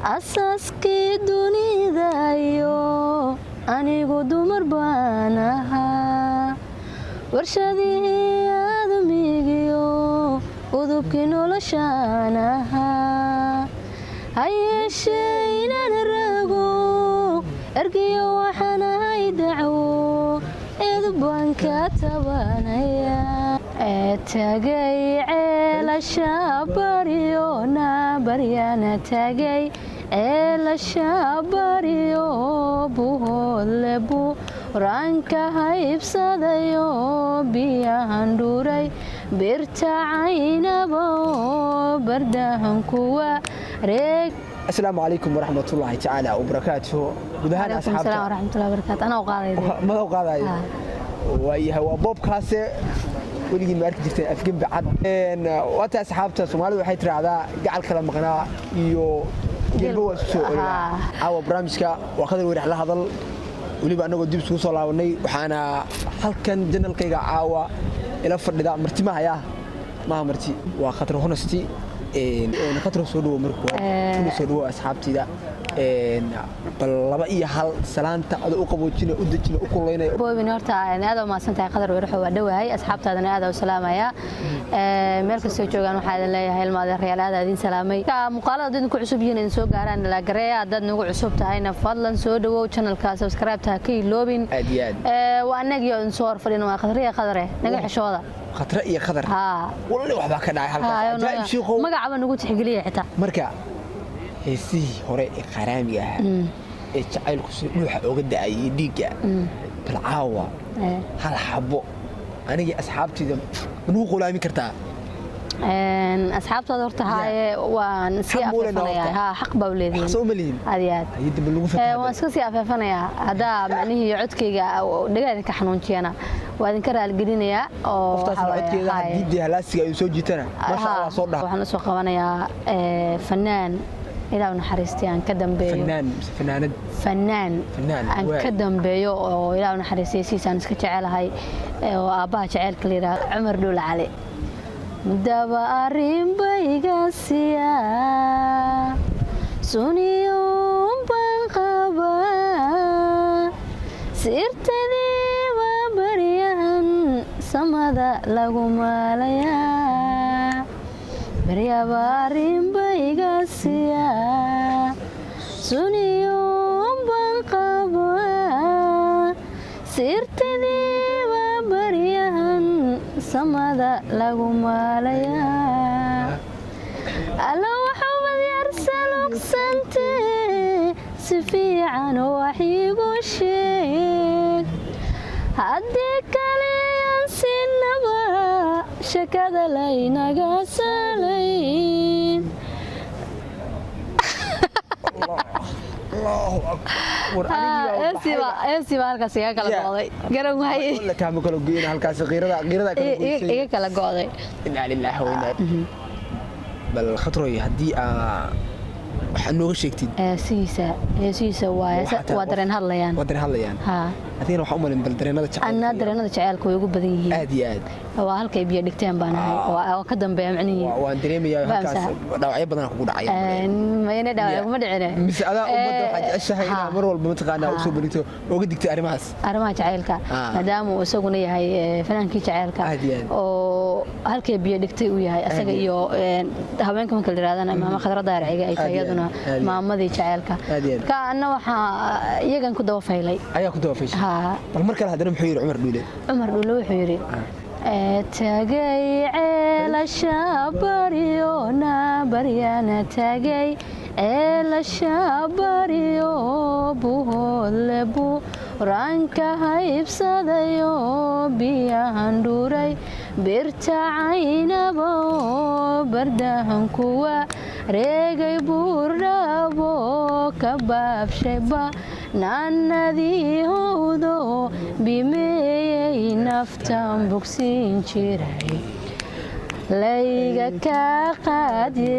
Asaaskii dunidayo anigu dumar baan ahaa, warshadihii aadamigiyo udubkii noloshaan ahaa. Ha yeeshee inaan rago ergiyo waxaan ahay dacwo, eedu baan ka tabanaya. Ee tagay ceelasha baryo na baryana, tagay ceelasha baryo, Buhoodle buranka haybsadayo, biyahan dhuray birta Caynabo, bardahan kuwa reeg. Asalaamu calaykum waraxmatullaahi tacaala wabarakaatuhu, guud ahaan Calaykum salaam asxaabta. Waraxmatullahi wabarakaatu. Anaa u qaadayda. Madaw qaadayo. Waayahay, waa boobkaase. Weligiin ma arki jirteen afgembi cad? Waata asxaabta Soomaalida waxay tiraahdaa gacal kala maqnaa iyo geelba waa isku soo oregaa. Caawa barnaamijka waa Khadar Weyrax la hadal, weliba annagoo dib isugu soo laabanay. Waxaana halkan channelkayga caawa ila fadhida marti mahaya, maha marti, waa Khatar Honesty. Khatar, soo dhawo marka koowaad, kuna soo dhawo asxaabtayda. Bal laba iyo hal salaanta adoo u qaboojina, u dejina, u kulaynaya. Boobin, horta aad u mahadsan tahay Khadar Weyraxo. Waa dhowahay, asxaabtaadana aad u salaamaya meel kastoo joogaan. Waxaa idin leeyahay ilma adeeryaal, aad idin salaamay. Muuqaalada haddaad idinku cusub yihiin, idin soo gaaraan lagareeya. Haddaad nagu cusub tahayna, fadlan soo dhawow, channelka subscribe-ta ha ka iloobin. Aad iyo aad. Waa annagii oo idin soo horfadhin, waa Khadriya Khadare, naga xishooda. Khatre iyo Khadar. Walli waxbaa ka dhacay halkaas, ajaa'ib shiikow. Magacaba nagu tixgeliya xitaa. Marka heesihii hore ee qaraamiga ahaa ee jacaylku si dhuuxa oga da'ay iyo dhiigga, bal caawa hal xabo anigii asxaabtayda ma nugu qulaamin kartaa? Asxaabtaada horta haaye, waan sii Xaq ma u leenahay afeefanayaa. Horta? Haa, xaq baa u leedihiin. Xaq soo ma lihin? Aad iyo aad. Hay'adda ma lagu Waan iska sii afeefanayaa. Haddaa macnihii codkayga dhagaa idinka xanuunjiyana, waa idinka raaligelinayaa oo qoftaasna waxaa waaye, codkeeda haaye. haddii dee halaasiga ay soo jiitana, maasha Allah, soo dhaha. Waxaan usoo qabanayaa fanaan Ilaah u naxariistay aan ka dambeeyo. Fanaan mise fanaanad? Fanaan. Fanaan, aan waay. ka dambeeyo oo Ilaah u naxariistay, siisaan iska jecelahay, oo aabbaha jaceylka la yidhaahdo Cumar Dhuule Cali. Mudaba arrin bayga siyaa, suniyuun baan qabaa, sirtadiiba baryahan samada lagu maalayaa. Baryaba arrin bayga siyaa, suniyuun baan qabaa, sirtadiiba baryahan samada lagu maalayaa. Alla waxaad yarsalugsantee, si fiican wax iigu sheeg, haddii kale aan sinaba shakada laynaga salayn. Allahu akbar, war anigii baa baxayba. Heestii baa halkaas iga kala go'day, garan waaye. Walla kaama kala goyna halkaas, qiirada qiirada kala goysay. Iga kala go'day. Inaa lilaahi wa inaa. Bal Khatroy, haddii aa waxaad nooga sheegtid. Heesihiisa, heesihiisa waa Waxaa tahay waa dareen hadlayaan. Waa dareen hadlayaan. Haa. Adigana waxaa u malin bal dareenada jacaylka Annaa dareenada jaceylka way ugu badan yihiin. Aad iyo aad. Waa halkay biyo dhigteen baan ahay oo ka dambeeya micnihii. Waan dareemayaa halkaas Fahamsaa. dhaawacyo badan kugu dhacay. Mayna dhaawac kuma dhicine. Mise adaa ummadda waxaad jeceshahay inaad mar walba mataqaanaa usoo bandhigto, oga digtay arrimahaas? Arrimaha jacaylka, maadaama uu isaguna yahay fanaankii jacaylka Aad iyo aad. oo halkay biyo dhigtay uu yahay asaga Aad iyo haweenka marka la yidhahdana maama Khadra Daarciga ay tahay Aad iyo aad. iyaduna Aad iyo aad. maamadii jacaylka. Aad iyo aad. Marka anna waxaa iyagan ku daba faylay. Ayaa ku dabafayshay. Haa. Bal mar kale haddana muxuu yidhi Cumar Dhuule? Cumar Dhuule wuxuu yidhi: tagay ceelasha baryona baryana, tagay ceelasha baryo, Buhoodle buranka haybsadayo, biyahan dhuray birta Caynabo, bardahan kuwa reegay, buurdhabo ka baabshayba naanadii howdo, bimeeyey naftan bogsiin jiray, layga ka qaadye,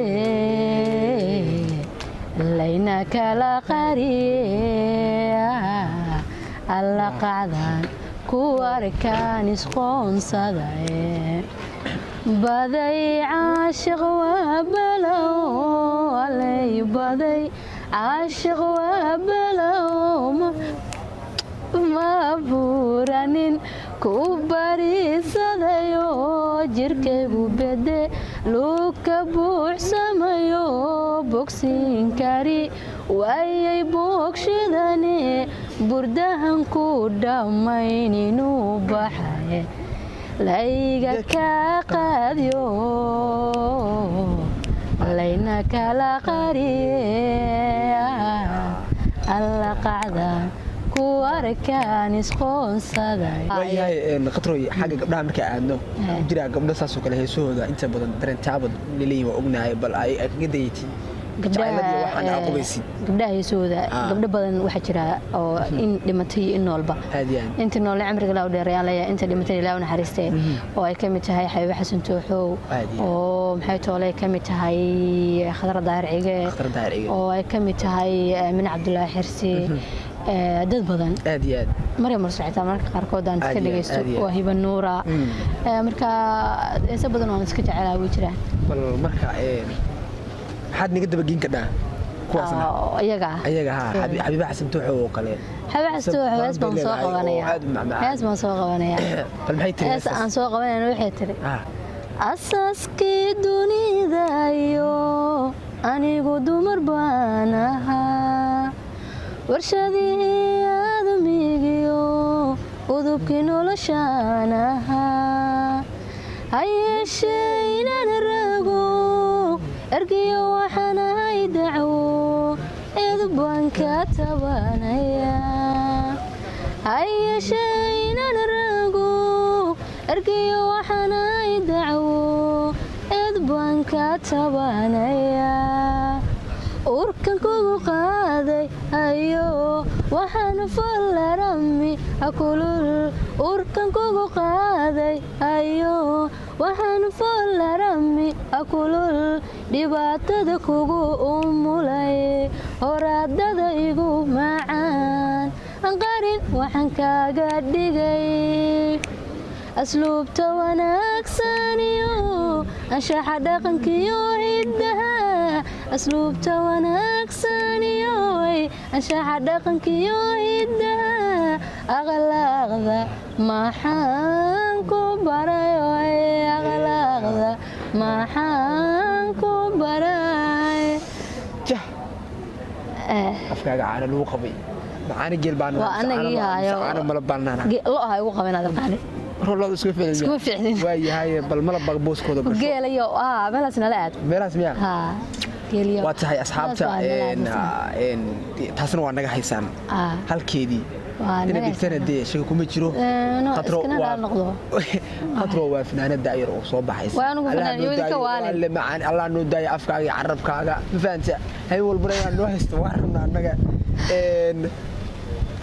layna kala qariye, alla qacdan ku arkaan isqoonsadaye, baday caashiq waa balow alay baday. Caashiq waa balow ma buuranin ku bariisadayo, jirkaygu bede luugka buuxsamayo, bogsiin kari waayay boogshidane, burdahan ku dhammayn inuu baxay layga kaa qaadyo, layna kala qariye, alla qacdan ku arkaan isqoonsaday. Waayahay Khatroy, xagga gabdhaha markaa aadno, jiraa gabdho saasoo kale heesahooda inta badan dareen taabad laleeyihin, waa ognahay, bal ay kaga dayatid jacayladii waxaan aqubaysid? Gabdhaha heesahooda, gabdho badan waxaa jira oo in dhimatay iyo in noolba. Aad iyo aad. Inta noole cimriga laa u dheerayaan leeyahay, inta dhimatay ilaa u naxariistee, oo ay ka mid tahay Xabiibe Xasan Tooxow, Aad iyo aad. oo maxay toole ka mid tahay Khadra Daahir Cige, Khadra Daahir Cige. oo ay ka mid tahay Aamine Cabdulaahi Xirsi, dad badan. Aad iyo aad. Maryam Mursal xitaa mararka qaarkood aan iska Aad iyo aad, dhegeysto. aad iyo aad. Waa Hiba Nuura. Marka heese badan oo aan iska jecelahay way jiraan. Bal marka maxaad naga dabageyn kadhaa kuwaasna? Oo iyaga ah. Ayaga ha, Xabiibe Xasan Tooxow oo kale. Xabiibe Xasan Tooxow hees baan soo leedahay oo qabanayaa. aad u macmacaan. Hees baan soo qabanayaa. Bal maxay tiri Hees heestaas? aan soo qabanayna waxay tiri: Asaaskii dunidayo anigu dumar baan ahaa, warshadihii aadamigiyo udubkii noloshaan ahaa, ha yeeshee inaan rago ergiyo waxaan ahay dacwo, eedu baan ka tabanaya. Ha yeeshee inaan rago ergiyo waxaan ahay dacwo, eed baan ka tabanaya. Urkan kugu qaaday hayo waxaan fallarami hakulul, urkan kugu qaaday hayo waxaan fallarami hakulul, dhibaatada kugu umulay horaadada igu macaan anqarin waxaan kaaga dhigay, asluubta wanaagsan iyo anshaxa dhaqankiyo hiddaha, asluubta wanaagsan iyo anshaxa dhaqankiyo hiddaha, akhlaaqda maxaan ku baray, akhlaaqda maxaan ku baray. Jah, afkaaga caano lagu qabay, macaani geel baan. Waa anagii haayo. Caano malab baan naana. Lo ha igu qabin aad qaali. Lo'da isku ficilin. Iskuma fiicnin. Waayahay, bal malab baa booskooda gasho. Geelayo meelahaas nala aad. Meelahaas miyaa? Haa, geeliyo. Waa tahay asxaabta, Meelahaas waa nala aad. taasna waa naga haysaan halkeedii Waa ina naga dhigtana haysaan. Dee shaka kuma jiro. No, Khatro iskana raal noqdo. Khatro waa fanaanad da'yar oo soo baxaysa. Waa anigu Allah fanaan, noo iyo idinka daayo, waalid. Alle macaan, Allah noo daayo afkaaga iyo carabkaaga, ma fahanta? Habeen walbana inaan noo haysto waa rabnaa annaga.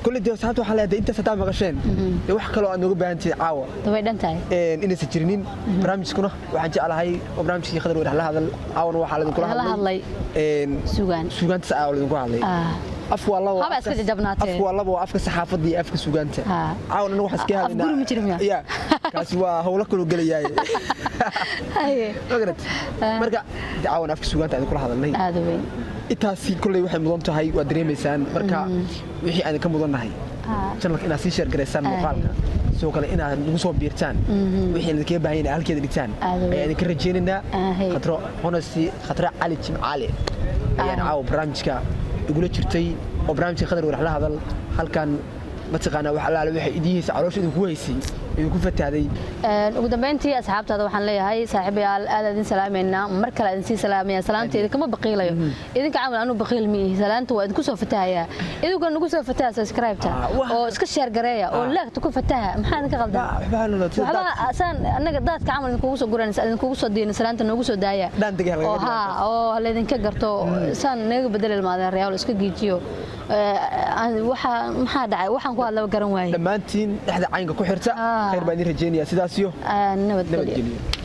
Kulli dee asxaabta waxaa leedahay intaas haddaa maqasheen, dee wax kaloo aad nooga baahan tihiin caawa Dabay dhan tahay. Inaysan jirinin. Barnaamijkuna waxaan jeclahay oo barnaamijkii Khadar Wadax la hadal, caawana waxaa laidinkula Lala hadlay hadlay. Sugaan. Suugaantaas aa laidinku hadlay. Afku waa labo. Haba iska jajabnaatee. Afku waa labo, waa afka saxaafadda iyo afka suugaanta. Caawana anagu waxaan iska Af hadlaynaa guri ma jiro miyaa? Ya, kaasi waa howlo kaloo gelayaaye. Haye. Ma garat? Marka caawana afka suugaanta idinkula hadalnay. Aad u weyn. Intaasi kolley waxay mudan tahay waa dareemaysaan. Marka wixii aan ka mudannahay, channelka inaad sii share garaysaan, muuqaalka sidoo kale inaad nagu soo biirtaan, wixii idinkaga baahan yahay inaad halkeeda dhigtaan Aad u weyn. ayaa idinka rajaynaynaa. Ahay. Khatro Honesty, Khatra Cali Jimcaale ayaan caawa barnaamijka igula jirtay oo barnaamijka Khadar Wadax la hadal halkan mataqaanaa wax allaale waxay idiin haysay, caloosha idinku haysay, idinku fatahday. Ugu dambeyntii asxaabtaada waxaan leeyahay, saaxiibayaal, aad idin salaameynaa, mar kale idin sii salaamaya, salaamta idinkama baqiilayo, idinka camal anuu baqiil ma ihi, salaanta waa idinku soo fatahayaa, idinkuna nagu soo fataha subscribe-ta oo iska share gareeya oo like-ta ku fataha. Maxaa idinka qaldan? Waxba nolo sida Waxba daadka. asaan annaga daadka camal idinkugu soo guranaysa, idinkugu soo diina, salaanta noogu soo daaya. Dhaan dega laga oo dhigaa. Haa, oo laydinka garto saan naga bedeli ilmaadeen reyaal iska giijiyo. Waxa maxaa dhacay waxaan ku hadlaba garan waaye. Dhammaantiin dhexda caynka ku xirta. Khayr baan idin rajaynayaa, sidaas iyo Nabadgelyo. Nabadgelyo.